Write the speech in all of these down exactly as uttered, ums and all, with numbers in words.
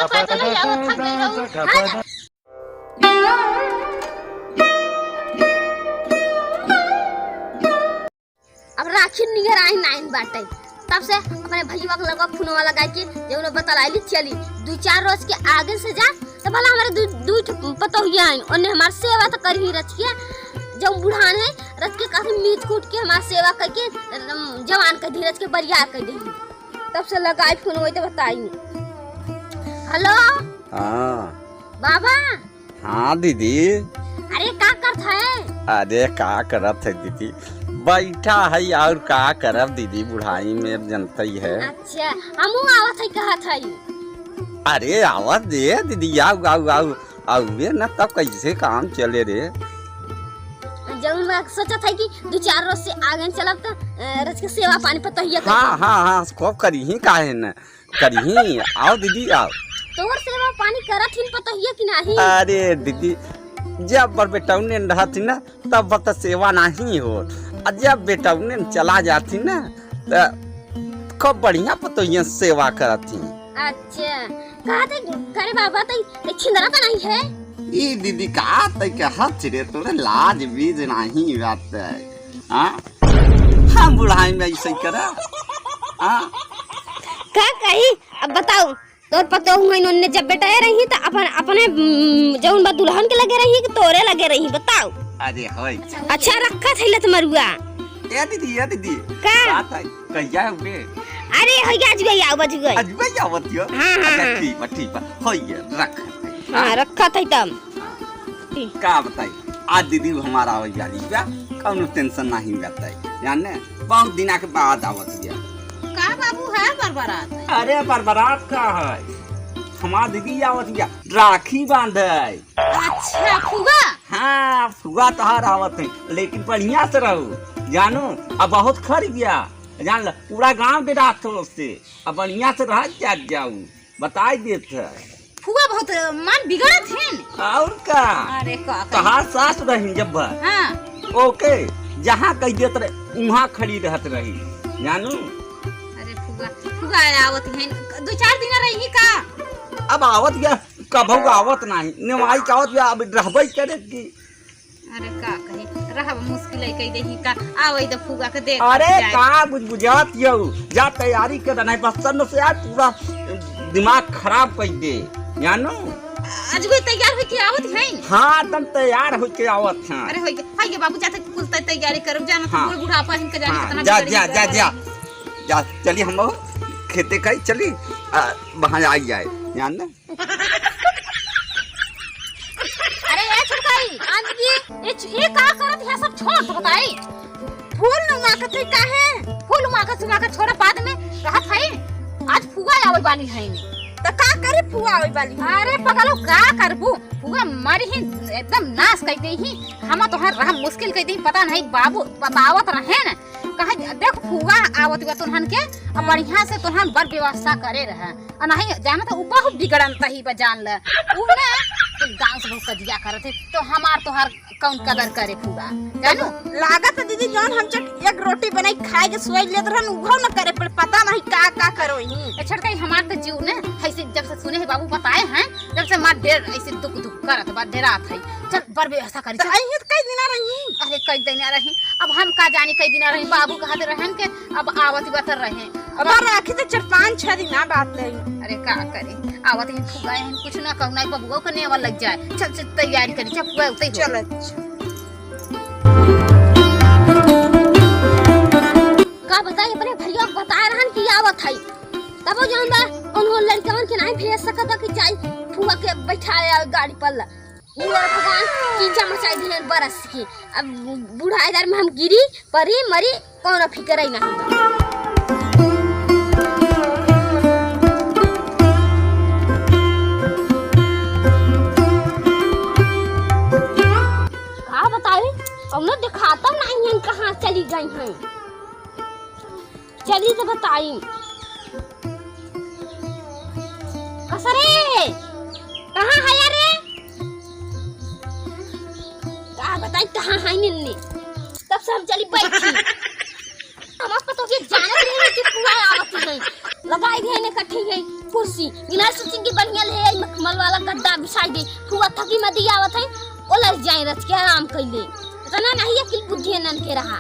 पैदल ही आवत थक गई रहू। हाँ? अब राखी नियर आइन आइन बाटे, तब से अपने भइया के लगा फोनवा लगाई के जौन बतलाइली चली, दू चार रोज के आगे से जा, तो भला हमारे दू, दू ठो पतोहिया आइन, ओन्ने हमार सेवा तो करी रचिया, जब बुढ़ान है, रच के काफी मीत कूट के हमार सेवा करके, अम, जवान कर दी, रच के बरियार कर दी। तब से लगाई फोन वही तो बताई। हेलो। हाँ। बाबा। हाँ दीदी। अरे का करत है? अरे का करत है दीदी, बैठा है और का करब दीदी, बुढ़ाई में अब जनता ही है। अच्छा, हमहू आवत है कहत है। अरे आवत दे दीदी, आउ आउ आउ, आउबे न तब कैसे काम चले रे। जब मैं सोचत है कि दू चार रोज से आगे चलब तो, अ, रच के सेवा पानी पतोहिया हाँ, करी। हाँ, हाँ, खूब करी ही, काहे न करी ही। आओ दीदी, आओ। तोर सेवा पानी करत हिन पतोहिया कि नाही? अरे दीदी, जब पर बेटौने रहत ही ना, तब पर तो सेवा नाही हो, और जब बेटौने चला जात ही ना, तो खूब बढ़िया पतोहिया सेवा करत ही। अच्छा, कहा थे, करे बाबा, तई, तई छिंदरा तो नहीं है? ई दीदी का तई के हच रे, तोरे लाज बीज नाही बात है। हाँ? हम बुढ़ाई में ऐसे ही करा। हाँ? का कही? अब बताओ, तोर पतोह हुई नन्ने जब बेटा ए रही तो अपन, अपने, उम, जौन बा दुल्हन के लगे रही कि तोरे लगे रही, बताओ। अरे होय। अच्छा रखा थैलत मरुआ। ए दीदी, ए दीदी। का? बात है, कहिया है बे? अरे, हो गया, आज गई, आओ, बज गई। आज गई आवत हो? हाँ, हाँ, अच्छा, हाँ। ठीक बा, ठीक बा। हो गया, रख। हाँ, रखा था तब। का बताई, आज दीदी हमारा आवे वाली बा, कौनो tension नहीं रहता है, जाने, बहुत दिना के बाद आवत बा। का बाबू है बरबरात है? अरे, बरबरात का है, हमार दीदी आवत बा, राखी बांधे। अच्छा, फुआ? हाँ, फुआ तोहार आवत है, लेकिन बढ़िया से रहो, जानो, अब बहुत खर गया, जान ल, पूरा गांव डेरात हो उससे, अब बढ़िया से रह जा जाऊ, बताई देत है। फुआ बहुत मन बिगड़त है। और का? अरे का कही? तोहार सास रही जब भर। हाँ। ओके, जहाँ कह देत रहे, उहाँ खड़ी रहत रही, जानू। अरे फुआ, फुआ आवत है, दो चार दिन रही का? अब आवत गया, कभू आवत नहीं, नेवाई का आवत गया, अब रहबे करे की। अरे का कही, रहब मुश्किल है, कह देही का, आवै द फुआ के देख अरे जाए। का बुझ बुझात यौ, जा तैयारी कर, नहीं बस सन से यार पूरा दिमाग खराब कर दे, जानो। आज कोई तैयार होके आवत है? हाँ, तुम तैयार होके आवत हैं। अरे होइगे, होइगे बाबू, जाते कुल तै-, तैयारी करब, जानो तो हाँ। बूढ़ बुढ़ापा हिनके जाने हाँ, कितना जा, बिगड़ जा, गया जा, बा। जा, जा, चली हम लोग खेते कहीं चली, आ, वहाँ आई जाए, जान ना। अरे ए छोटकाई, आंधी, ये च-, ये का करत है सब छोड़ तो बताई। फूल नुमा के तू काहे? फूल नुमा के सुमा के छोड़ा बाद में कहत है, आज फुआ आवे वाली है। त का करी फुआ आवे वाली है? अरे पगलो का करबू? फुआ मरी ही एकदम नाश कर दे ही। हम तोहर रह मुश्किल कर दे, पता नहीं बाबू बतावत रहे न। कहे देख फुआ आवत बा तोहन के, अब बढ़िया से तोहन बर व्यवस्था करे रहे। आ नहीं, जाना तो उ बहुत बिगड़न तही बा, जान ले। उ ना, कुल गाँव से बहुत कजिया करत है, तो हमार तोहार कौन कदर करे फुआ, जानू? लागत है दीदी, जौन हम चट एक रोटी बनाई खाए के सोच लेत रहन, उहो न करे, पर पता नहीं का, का करो ही। ए छोटकाई, हमार तो जीव ने, ऐसे जब से सुने है बाबू बताए हैं, जब से हमार डेर ऐसे दुख, दुख करत बा, डेरात है। चल, बर व्यवस्था करी, तो चल। अइहे तो कई दिना रही? अरे, कई दिना रही? अब हम का जानी कई दिना रही, बाबू कहत रहन के अब आवत बा त रहे। अब राखी तो चार पाँच छह दिन ना बात रही। अरे, का करे, आवत ही फुआ ही, कुछ ना कहू, ना बबुआ के नेवा लग जाए। चल, चल, तैयारी करी, चल, फुआ उतई हो। चल, अच्छा। का बताई, अपने भैया बता रहन कि आवत है, तबो जौन बा, उन्होंने लड़कवन के नहीं भेज सकत कि जाई फुआ के बैठाए गाड़ी पर ला। ये भगवान कीचा मचाई दिहन बरस की। अब बूढ़ा इधर में हम गिरी, परी, मरी, कौनो फिकर ही नहीं बा। का बताई, कौनो दिखाता नहीं है, कहाँ चली गई हैं। चली तो बताई। कसरे, कहाँ है रे? का बताई, कहाँ है निन्ने? तब से हम चली बैठी। हम आपको तो ये जानत रहे कि फुआ आवत है। लगाई दे ने कठी है कुर्सी, बिना सोचिन की बढ़िया ले आई मखमल वाला गद्दा बिछाई दे। फुआ थकी मदी आवत है, ओलस जाए रच के आराम कइले। इतना नहीं अकिल बुद्धि है नन के रहा।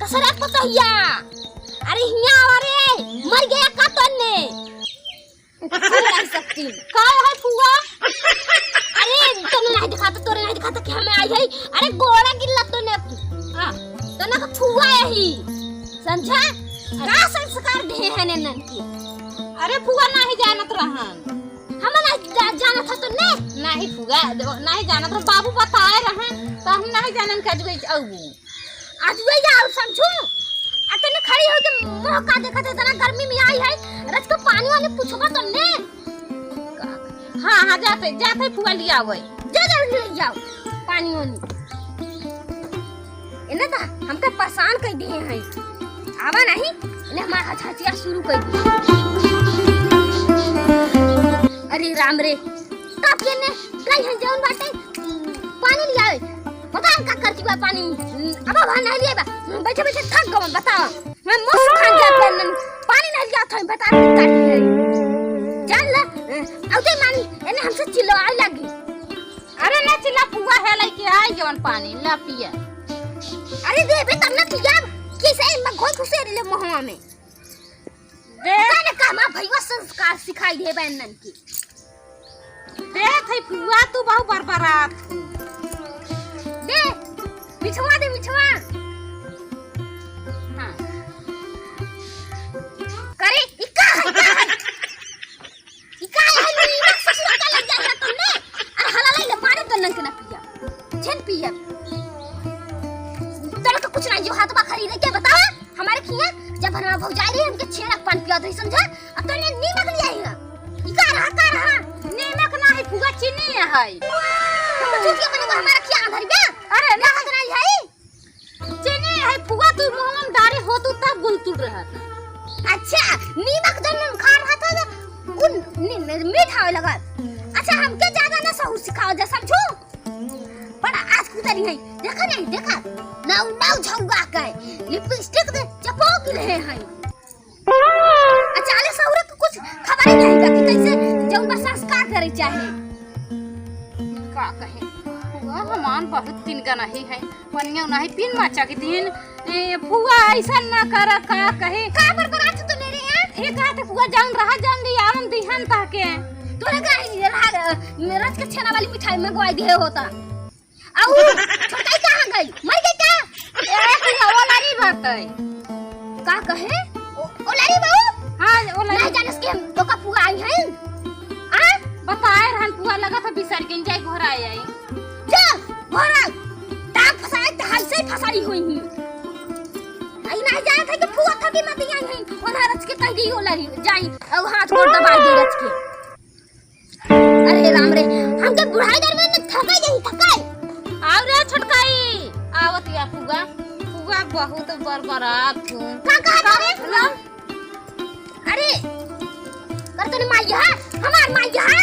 कसरा पतहिया, अरे हिया आवा रे, मर गया का तन्ने? सुन नहीं सकती। का है फुआ? अरे, तोने नहीं दिखाता, तोरे नहीं दिखाता कि हमें आई है। अरे, गोड़ा गिल्ला तोने। हाँ, तोने का फुआ यही। समझा? का संस्कार दे है ननन की? अरे, फुआ नहीं जानत रहन। हम नहीं जा-, जानत है तोने? नहीं फुआ, दो-, नहीं जानत रह। बाबू बताए रहन, तो हम नहीं जानन कि आज गई अउबू। आज वे जाओ समझू। आ तने खड़ी होके मुंह का देखत है, इतना गर्मी में आई है। रच के पानी वानी पूछबा तन्ने। हाँ, हाँ, जाते, जाते फुआ लिया आवे। जा, जा, ले जाओ पानी वानी। इन्हें तो हमका परेशान कर दिए हैं। आवा नहीं, इन्हें हमारा हचहचिया शुरू कर दिए। अरे राम रे, तब के ने गई है जौन बाटे, पानी लिया आवे। पता है का करती बा पानी? अब अब नहीं लिया बा। बैठे बैठे थक गवा, बतावा। मैं मुंह सुखान जात बा, नन पानी नहीं लिया था, बता के काटी है। जान ला, अउते मानी, एने हमसे चिल्लाए लगी। अरे ना चिल्ला, फुआ है लेके आई जवन पानी, ला पिया। अरे देबे तब ना पिया, कैसे मैं घोल घुसे ले मुंहवा में। दे। पता न का हमार भईवा संस्कार सिखाई दे बहनन की। दे थई फुआ, तू बहु बरबरात। दे, मिठवा दे, मिठवा। हाँ। करे, ई का है, का है? ई का है, नीमक ससुरा का लग जाए है तुमने? अरे हला ले, मारे तो नंग ना पिया। झेन पिया। तोरा तो कुछ नहीं, जो हाथ बा खरीदे के बतावा। हमारे खिया जब हमार भौजाई रही, हमके छेना के पानी पियात रही, समझा? अब तो ने नीमक ले आई ना। ई का रहा, का रहा? नीमक ना है फुआ, चीनी है। हम तो चूतिया बने, हमारे खिया धरी बे। अरे ना। नीमक नहीं है। चीनी है फुआ, तू मुंह में डारे हो तू तब गुलतुल रहा था। अच्छा, नीमक जब हम खा रहा था तो उन नी-, नी-, मीठ आवे लगा। अच्छा, हमके ज्यादा ना सहूर सिखाओ जा, समझू? बड़ा आज कुतरी है, देखा नहीं, देखा? नाउ, नाउ झौगा के, लिपस्टिक दे चपो के रहे हैं। अचाले सहूर के कुछ खबर ही नहीं बा कि कैसे जौन बा संस्कार करे चाहे। का कहे, वह हमान बहुत दिन का नहीं है, पनिया नहीं पीन माचा के दिन। ए, फुआ ऐसा ना करा, का कहे? का बरबरात तो ले रहे हैं? ये कहा थे फुआ जान रहा, जान दी, आवन दिहन ताके। तोरे का ही रहा, रच के छेना वाली मिठाई मंगवाई दिए होता। आ उ छोटकाई कहाँ गई? मर गई का? ए, फुआ, वो लड़ी बात है। का कहे? ओ, ओ लड़ी बहू? हाँ, वो लड़ी। नहीं जानस के हम तो का फुआ आई हैं? आ? बताए रहन फुआ, लगा था बिसर गई, जाए घर आए आई। जा, घर आ। ताक फसाए त हल से फसाई हुई ही। आई नहीं जाए थे कि फुआ थकी मत आई हैं। उन्हें रच के कह दी ओ लड़ी, जाई, और हाथ गोड़ दबा दी रच के। अरे राम रे, हमके बुढ़ाई दर में न थकाई जाई, थकाई। आओ रे छोटकाई, आवत या फुआ। फुआ बहुत बरबरात हूँ। का कहा था रे? अरे, कर तने माई है, हमार माई है।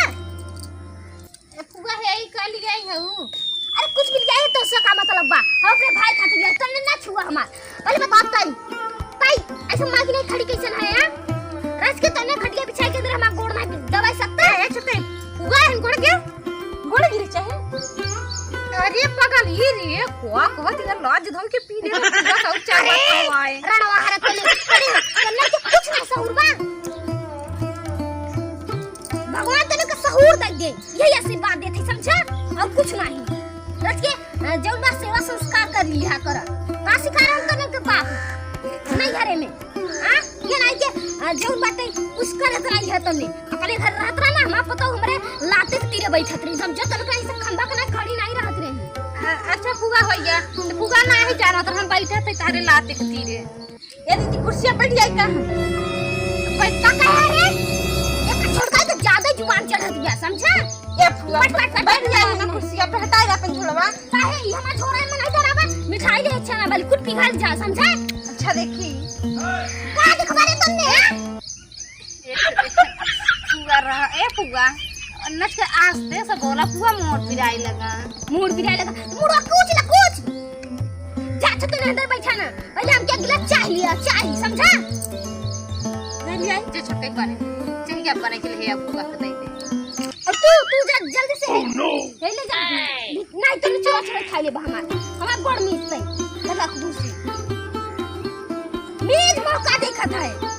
ए फुआ है, ई का लियाई है ऊ? अरे कुछ भी लियाई है तो उससे का मतलब बा? हम अपने भाई खातिर लियाई, तने ना छुआ हमार। पहले बता ताई, ताई, ऐसे माँ की नहीं खड़ी कैसे ना है, हाँ? रच के तने खटिया बिछाई के अंदर हमार गोड़ ना दबाई सकता है। ए, छोटे, हुआ है गोड़ के? गोड़ गिरे चाहे? अरे पगल, ये रे, कोआ, कोआ, तेरा लाज धम के पी ले, पूरा सब चावल अरे, खवाए। रणवा हरा तले, तले, तले के कुछ ना सहूर बा। भगवान तने का सहूर दे दे, यही आशीर्वाद देते, समझा? और कुछ नहीं। रच के अ, जौन बा सेवा संस्कार कर लिहा कर। का सिखा रहल तने के बाप? नहीं घरे में। हाँ? ये नहीं के, अ, जौन बाटे कुछ करत रही है तने। अपने घर रहत रहा ना, हमार पतोह हमरे लाते के तीरे बैठत रही। हम जो तनका ऐसे खंभा के ना खड़ी नहीं रहत रही। अ-, अच्छा फुआ होइया, तो फुआ ना ही जानत रह, हम बैठत है तारे लाते के तीरे। ए दीदी, कुर्सिया बैठ जाई का? बैठ का कहे रे? एक छोटका तो ज्यादा जुबान चढ़त गया, समझा? ए फुआ, बैठ, बैठ, बैठ, बैठ बैठ, जाई बैठ। ना कुर्सिया पे, हटाई अपन झोलवा। काहे? ई हमार झोरा में नहीं धरावा? मिठाई ले अच्छा ना, बिल्कुल पिघल जा, समझा? अच्छा देखी। का दिखवा रे तुमने, हाँ? ए, ए, फुआ रहा, ए फुआ, नच के आस्ते से बोला, फुआ मोर पिराई लगा। मोर पिराई लगा? मोर कुछ ना कुछ। जा, अच्छा तू अंदर बैठा ना। पहले हमके एक गिलास चाय लिया, चाय, समझा? ले आई, जे छोटे के बारे। चल, ये बना के ले, अब फुआ के दे दे। और तू, तू जा, जल्दी से। Oh, no! ले, ले जा। नहीं तो चुरा चुरा खा ले बा हमार। हमार गोड़ मीस तई। देखा खुशी। मीज मौका देखत है।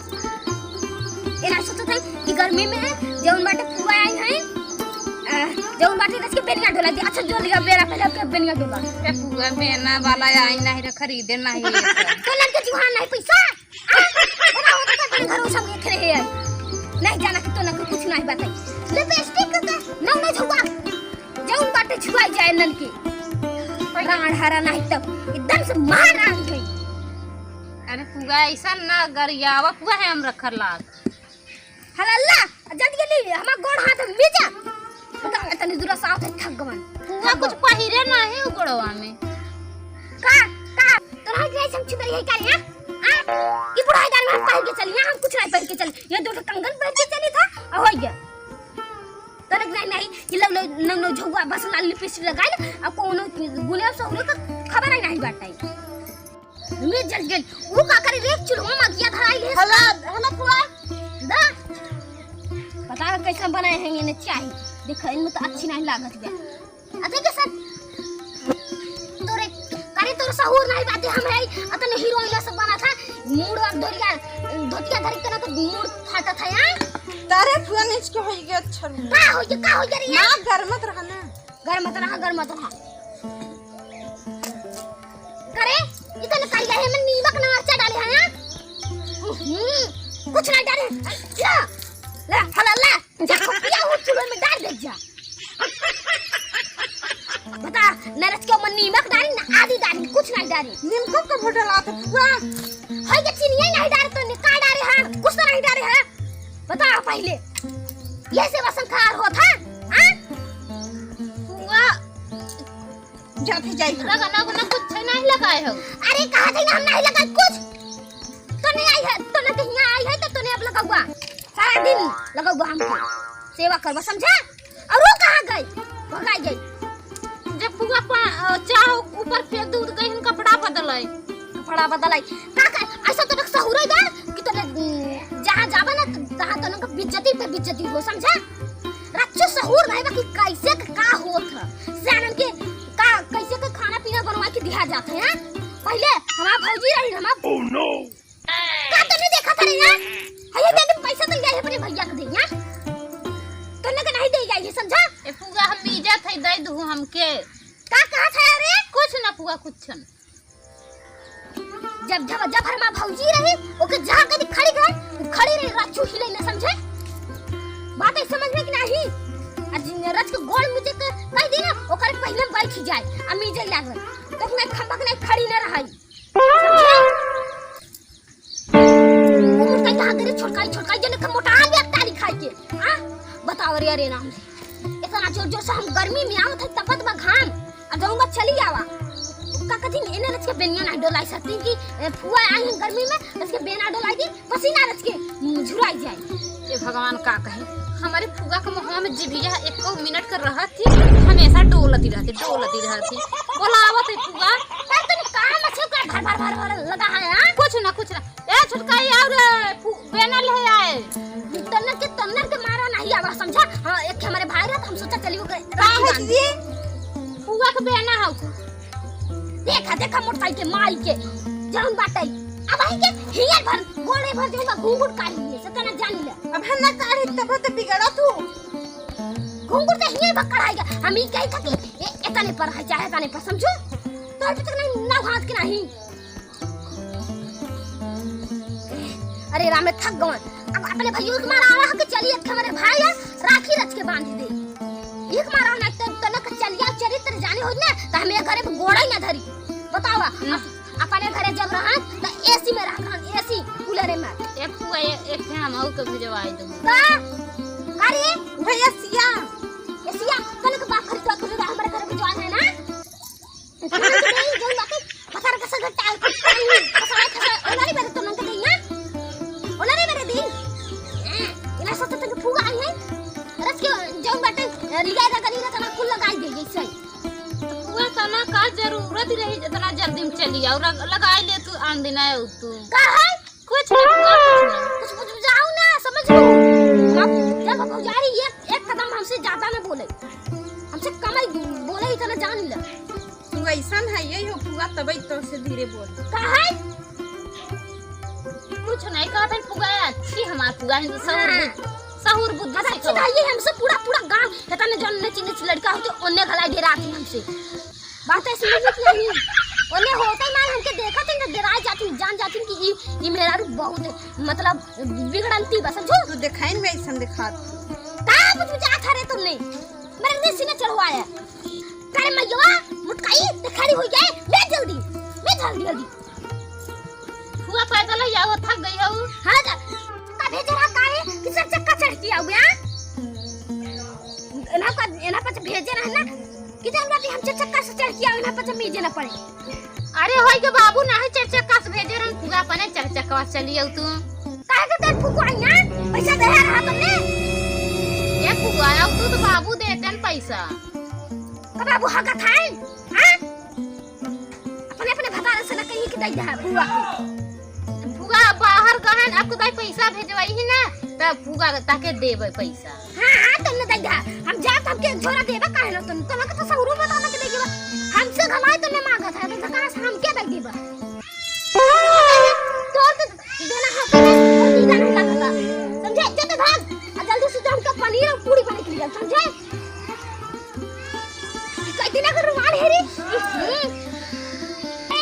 एला सोचत है कि गर्मी में जौन बाटे फुआ आई है, अ, जौन बाटे रच के बेनिया डोला दे। अच्छा, जो लिया बेरा पहले के बेनिया डोला। ए फुआ, बेना वाला आई नहीं रे, खरीदे नहीं। तो लड़के जुहान नहीं पैसा। आ, बड़ा होता था, अपन घरों सब एक रहे हैं। नहीं जाना कि तो ना कुछ नहीं बात है। लिपस्टिक के नौ नौ झुका। जौन बाटे छुआई जाए नन के। राड़ हरा नहीं तब एकदम से मार आ गई। अरे फुआ, ऐसा ना गरियावा फुआ है हम रखर लाग। हलल्ला, जल्दी जल्दी, हमार गोड़ हाथ में जा। बता, इतनी दूर साथ है, थक गवन। फुआ कुछ पहिरे ना है उ गोड़वा में। का, का, तोरा के ऐसे हम छिपरी है का रे, हाँ? हाँ? ई बुढ़ाई दान में हम पहिर के चली, हाँ? हम कुछ नहीं पहिर के चली। ये दो ठो कंगन पहिर के चली था, और हो गया। तोरे के नहीं, नहीं, कि लो, लो, नौ, नौ झुआ बस लाल लिपस्टिक लगाइल, अब कोनो गुलाब सहुरे का खबर ही नहीं बाटे। मैं जल गई। वो का करे रे, चूल्हा में अगिया धराई ले। हला, हला फुआ। दा। पता है कैसे बनाए हैं इन्हें चाय। देखो, इनमें तो अच्छी नहीं लागत बे। अते के सर, तोरे, करे तोरे सहूर नहीं बाटे हम है। अतने हीरोइन सब बना था। मूड़ और धोतिया, धोतिया धर के ना तो मूड़ फाटा था यहाँ। तारे फुआ ने इसको होई गया अच्छा नहीं। का होई गया, का होई गया रे ना, यार? गरमत रहा ना। गरमत रहा, गरमत रहा। करे, इतने करिया है, में नीमक ना मरचा डाले हैं, हाँ? हम्म, कुछ नहीं डाले। जा, ले, हला, ले, जा, खुफिया वो चूल्हे में डाल दे, जा। बता, न रच के ओमन नीमक डाली, न आदी डाली, कुछ नहीं डाली। नीमक कब डाला था फुआ? है के चीनिया नहीं डाले तो ने का डाले, हाँ? कुछ तो नहीं डाले, हाँ? बताओ पहले। ये से बसन खार होत है, हाँ? फुआ, जाते जाई। रगना गुना कुछ नहीं लगाए हो। अरे, कहा थे ना हम नहीं लगाए कुछ। तो नहीं आई है, तो ना कहीं आई है, तो तूने अब लगाऊगा। सारा दिन लगाऊगा हमके। सेवा करवा, समझा? और वो कहाँ गई? भगाई गई। जब फुआ पा-, अ, चाह ऊपर फेंक दे, तो कहीं कपड़ा बदल आई। कपड़ा बदल आई। का, का, ऐसा तो सहूर है बा कि तोने, उम, जहाँ जाबा ना, तहाँ तोने का बेइज्जती पे बेइज्जती हो, समझा? रच्चो सहूर नहीं बा कि कैसे के का होत है। सियानन के का, कैसे के खाना पीना बनवा के दिया जात है, हाँ? पहले हमार भौजी रही, हमार Oh, no! का तूने देखा था रे, हाँ? हये दे दे पैसा तो जाए अपने भैया के दे, हाँ? तूने के नहीं दे जाए, समझा? ए फुआ, हम इज्जत है, दे दू हमके। का कहा था रे? कुछ ना फुआ, कुछ ना। जब, जब, जब हमार भौजी रही, ओके जहाँ कभी खड़ी रहे, वो खड़ी रही, रात चूही ले ना, समझे? बात है समझ में कि नहीं? आ जिन रच के गोड़ मुझे के कह दी ना, ओकर पहले बैठ जाए, आ मीजे लागल। तो अपने खंभा के नहीं खड़ी ना रही। समझे? उम्र का यहाँ करे छोटकाई, छोटकाई, जने के मोटा आम एक तारी खाए के। हाँ? बताओ रे, अरे राम रे। इतना जोर जोर से हम गर्मी में आवत है, तपत बा घाम, आ जाऊंगा चली आवा। का कथिन एने रच के बेनिया ना डोलाई सकती कि, ए, फुआ आई है गर्मी में, रच के बेना डोलाई दी, पसीना रच के, हम्म, झुराई जाए। ए भगवान का कहे, हमारे फुआ के मुहवा में जिभिया एको मिनट के रहत थी, हमेशा डोलती रहती, डोलती रहती। बोलावत है फुआ। पर तनी काम अच्छे का भर भर भर भर लगा है, हाँ? कुछ ना, कुछ ना। ए छोटका, ये और, ए, फु-, बेना ले आए। तन्नर के, तन्नर के मारा नहीं आवा, समझा? हाँ, एक हमारे भाई रहत, हम सोचा चली ओके का है राखी बांध। दीदी? फुआ के बेना है। देखा, देखा मोटरसाइकिल के माई के, जौन बाटे। अब आई के हियर भर, गोड़े भर जौन बा घूंघट काढ़ी ले, सतना जानी ले। अब हम ना काढ़ी तब तो बिगड़ा तू। घूंघट तो हियर भर कढ़ाई के। हम ई कही था कि ए, एतने पर है, चाहे एतने पर, समझो? तो अभी तक नहीं, ना हाथ के नहीं। अरे राम, मैं थक गवन। अब अपने भइयों के मारा आवा है कि चली, एक हमारे भाई है, राखी रच के बांध दे। एक मारा ना तो, तो ना चलिया चरित्र जाने हो ना, तो हमें घरे में गोड़ा ही ना धरी। बतावा, हम्म। अप-, अपने घरे जब रहन, तो एसी में रहन, एसी, कूलरे में। एक फुआ, ए-, एक ठे हम आऊ के भेजवाई दो। का? का रे? भैया सिया। एसिया, तने के बाप खरीदवा के हमारे घरे भेजवा है ना? नहीं, जौन बाटे, पसार के सगट टाल, पसार, पसार, ओलारी बरे तो नंग दे, हाँ? ओलारी बरे दी। हाँ, इना सोचत है कि फुआ आई है। रच के जौन बाटे, लिया रगड़ी रतना कुल लगाई दे, जैसे। फुआ तना का जरूरत रही, इतना जल्दी में चली आओ, रग-, लगाई ले तू, आन दिन आए तू। का है? कुछ ना फुआ, कुछ ना। कुछ, कुछ जाओ नहीं हो फुआ, तबई तो से धीरे बोल। का है? कुछ नहीं कहत है फुआ, अच्छी हमार फुआ है, सहूर हाँ। बुद्धि, सहूर बुद्धि अच्छा, सिखाओ। अच्छी भाई, हमसे पूरा, पूरा गाँव, पता नहीं जौन नची नची लड़का होते, ओन्ने घलाई डेरात ही हमसे। बात है समझ में नहीं। ओन्ने होते ही ना हमके देखत ही ना डेराई जाती, जान जाती कि ई, ई मेहरारू बहुत, मतलब, बिगड़ंती बा, समझो? तू देखाइन में ऐसन दिखात। का बुझ बुझात हरे तुमने? मेरे सीने चढ़वाया। करे मैया, मुटकाई, ते खड़ी हो जाए, ले जल्दी, ले जल्दी, जल्दी। फुआ पैदल ही आओ, थक गई हो। हाँ, जा, का भेजे रहा काहे, कि चार चक्का चढ़ के आओ, हाँ? एना का, एना पर भेजे रहा ना, कि जान बाटी हम चार चक्का से चढ़ के आओ, एना पर भेजे ना पड़े। अरे होई के बाबू, ना है चार चक्का से भेजे रहन, फुआ अपने चार चक्का से चली आओ तू। काहे के तेल फुकवाई, हाँ? पैसा दे रहा तुमने? ये फुआ, आओ तू तो बाबू देते न पैसा। का बाबू हगत है? हाँ? अपने, अपने भतारे से ना कहिए कि दई दे फुआ को। फुआ बाहर गहन, आपको दाई पैसा भेजवाई ही ना, तब फुआ ताके देबे पैसा। हाँ, हाँ, तुमने दई दे। हम जात हमके एक झोरा देबे काहे ना तुम? तुमके तो सौरू बताना के देबे। हमसे घमाए तुमने मांगा था, तो कहाँ से हमके दई देबे? तो, तो देना है, तो नहीं, और दीदा नहीं लगता। समझे? चल तो भाग। आ जल्दी से जा, हमका पनीर और पूरी बना के ले जा, समझे? कई दिन का रुमाल है रे। हम्म। ए,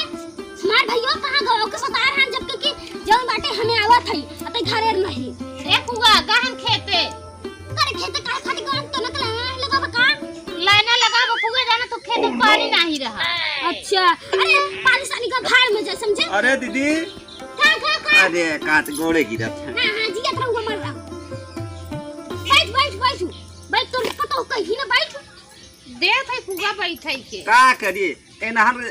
हमार भैया कहाँ गवा? ओके सतार हन जब कि जौन बाटे हमें आवत है, अते घरे नहीं। ए फुआ, गहन खेते। अरे खेते काहे खातिर गवा? तो नकल है, लगावा का? लाइना लगावा फुआ, जाना तो खेते पानी नहीं रहा। अच्छा, अरे पानी सानी का भाड़ में जाए, समझे? अरे दीदी। का, का, का? अरे काट गोड़े गिरत है। हाँ, हाँ, जिया तरह हुआ मर रहा। बैठ, बैठ, बैठ। बैठ, तोरे पता हो कहीं ना बैठ। देख है फुआ बैठे के। का करी, एनहर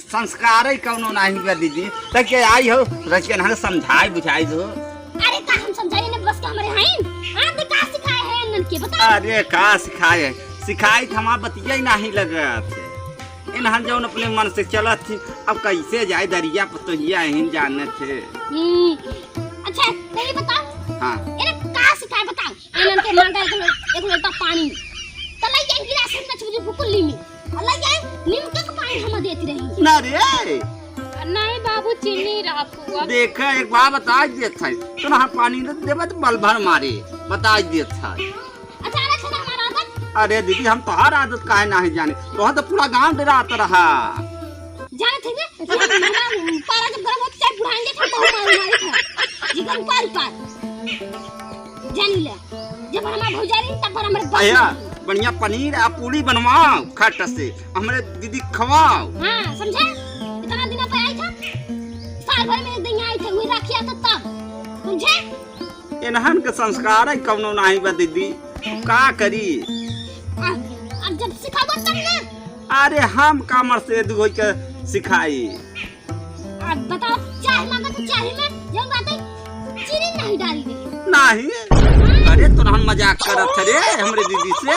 संस्कार ही कौनो नहीं बा दीदी। तक के आई हो, रच के एनहर समझाई बुझाई दो। अरे का हम समझाई ने बस के हमरे हैं? हाँ, ते का सिखाए हैं इनन के, बता। अरे का सिखाए, सिखाई त हमार बतिया ही नहीं लगत है। एनहन जौन अपने मन से चलत थी, अब कैसे जाए दरिया पर तो हिया एहन जानत है। हम्म, अच्छा, तो ये बताओ। हाँ। एने का सिखाए बताओ? एनन के मांगा एक लो-, एक लोटा पानी। तो लई जाए गिलास में छुरी फुकुली में। और लई जाए नीम के पानी हम देती रही। ना रे। नहीं बाबू, चीनी रहा फुआ। देखा, एक बार बता देत है। तो ना पानी न देबे तो बल भर मारे। बता देत है। अचानक से हमारा आदत। अरे दीदी, हम तोहार आदत काहे नाही जाने? तोहार तो पूरा गांव डरात रहा। जानत है ना, ये हमारा पारा जब गरम होता, चाहे बुढ़ाएंगे, तो बहुत मार मारी था। जिगर उपार उपार। जानी ले, जब हमारा भौजाई रही, तब पर हमारे बाप भैया, नहीं। बढ़िया पनीर आ पूरी बनवाओ, खट से, हमरे दीदी खवाओ। हाँ, समझे? इतना दिन पे आई था, साल भर में एक दिन आई थे, वही राखी आता तब, समझे? एनहन के संस्कार है कौनो नाही बा दीदी, का करी? आ, अब जब सिखावत तब ना। अरे हम कामर से दुगोई के सिखाई। अब बताओ, चाय मांगा तो चाय में जौन बात है, चीनी नहीं डाली दे। नाही? हाँ। अरे तोरहन मजाक करत है रे हमरे दीदी से।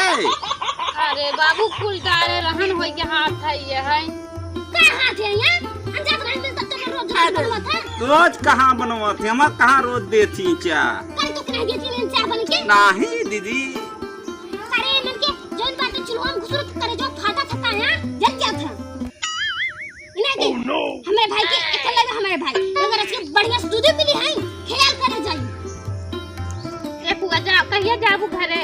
अरे बाबू, कुल डारे रहन होई के हाथ है ये है। का हाथ है यहाँ? हम जात रहन मिलता तो रोज हाँ, तो बनवा था। रोज कहाँ बनवा थे? हमार कहाँ रोज देती चाय? कल तो कह दिया थी चाय बन के। नाही दीदी। अरे इनन के जौन बात चुल्हा में घुसुर करे जो फाटा था यहाँ, जल गया था। इन्हें के, oh, no! हमारे भाई के एक लगे हमारे भाई, अगर इसके बढ़िया से दूध मिली है, ख्याल करे जाई। ए फुआ, जा, कहिया जाबू घरे?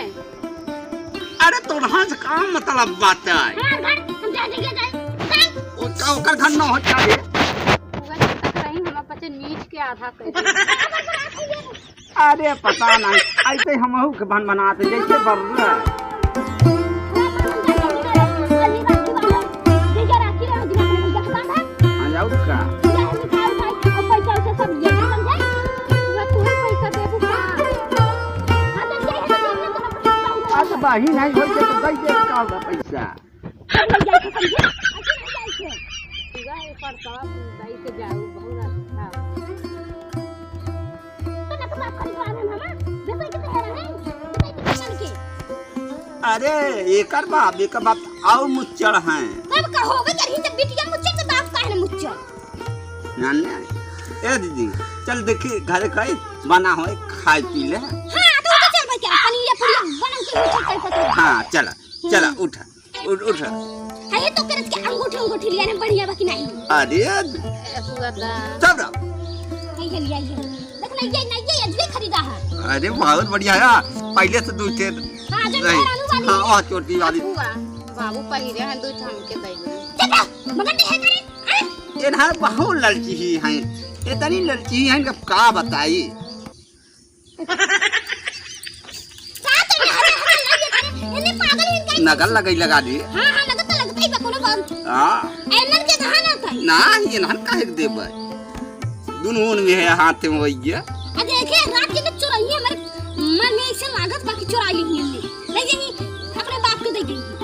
अरे, तोरहन से का मतलब बात है? हमार घर, हम जा, जा, जा, जा। ओ, का ओकर घर न हो जाए? फुआ, जब तक रही, हम अपन नीच के आधा कर देंगे। अरे पता नहीं, ऐसे हमहू के भन बनाते जैसे बर्रा। हाँ, जाऊ का? आज बहिन है, होई के तो दई दे का होगा पैसा। अब नहीं जाए थे, समझे? ऐसे नहीं जाए थे। पूरा एक बार तब दई के जाऊ, बहुत अच्छा। तो ना तो बात करी बात है, मामा। बेटा के तो है, बेटा के तो है के। अरे, एकर बाप, एकर बाप आउ मुच्चड़ हैं। तब का होवे, जब ही जब बिटिया मुच्चड़, तो बाप काहे ना मुच्चड़? नान्या, ए दीदी, चल देखी, घरे खाई, बना होए, खाई पी ले। हाँ, तो, तो चल भाई, क्या? पनीर या पूरी बनन के मुच्चड़ खाई पता। हाँ, चला, चला, हम्म। उठा। उठ, उठ। है तो करत के अंगूर ठो अंगूठी लिया ना, बढ़िया बा कि नहीं? अरे, ए, फुआ दा। सब रहो। कहीं के लिया ये। देख ना, ये ना, ये अजबे खरीदा है। अरे, बहुत बढ़िया है। पहले से दो ठे हाँ, जो रही। मेहरानू वाली हाँ, है। वह चोटी वाली। फुआ, बाबू पहिरे हैं, दो ठे हमके दे दे। चुप रहो, मगर नहीं है करे। अरे! ये ना बहुत ललची ही हैं। इतनी ललची ही हैं कि अब का बताई। का तो ये हरे हरे लगे करे, इन्हें पागल ही इनका नकल लगाई लगा दी। हाँ, हाँ, नकल तो लगता ही बा, कोनो बात। हाँ। एनन के कहा ना था? ना, ये ना काहे के देबे। दुनू में है, हाथ में वही है। आ देखे, रात के तो चोरइया हमारे मन में ऐसे लागत बा कि चोराई लेंगे हमने। ले जाइए, अपने बाप के दे देंगे।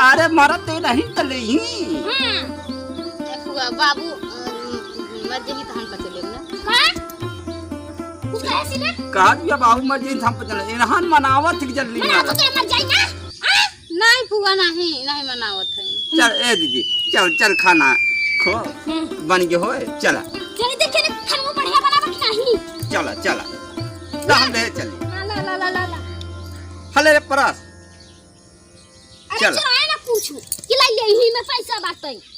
अरे, मरत तो नहीं तो ले ही। हाँ। ए फुआ, बाबू, अम, मर जाही तो हम बचे लेब ना। का? कुछ कहे सी ना? कहा दिया बाबू मर जाही तो हम बचे लेब। इन्हान मनावत थी जल्दी मनावत मरत। तो मर जाई ना। आ? नहीं फुआ, नहीं, नहीं मनावत है। चल, ए दीदी, चल, चल खाना खो। हम्म। बन गए होए, चला। चल, देखे ना, खाना बढ़िया बना बा कि नहीं? चला, चला। तो हम ले चली। हाँ, ला, ला, ला, ला, ला। हले रे परस। अरे चल। चुराए ना पूछू कि लाई ले ही में पैसा बाटे।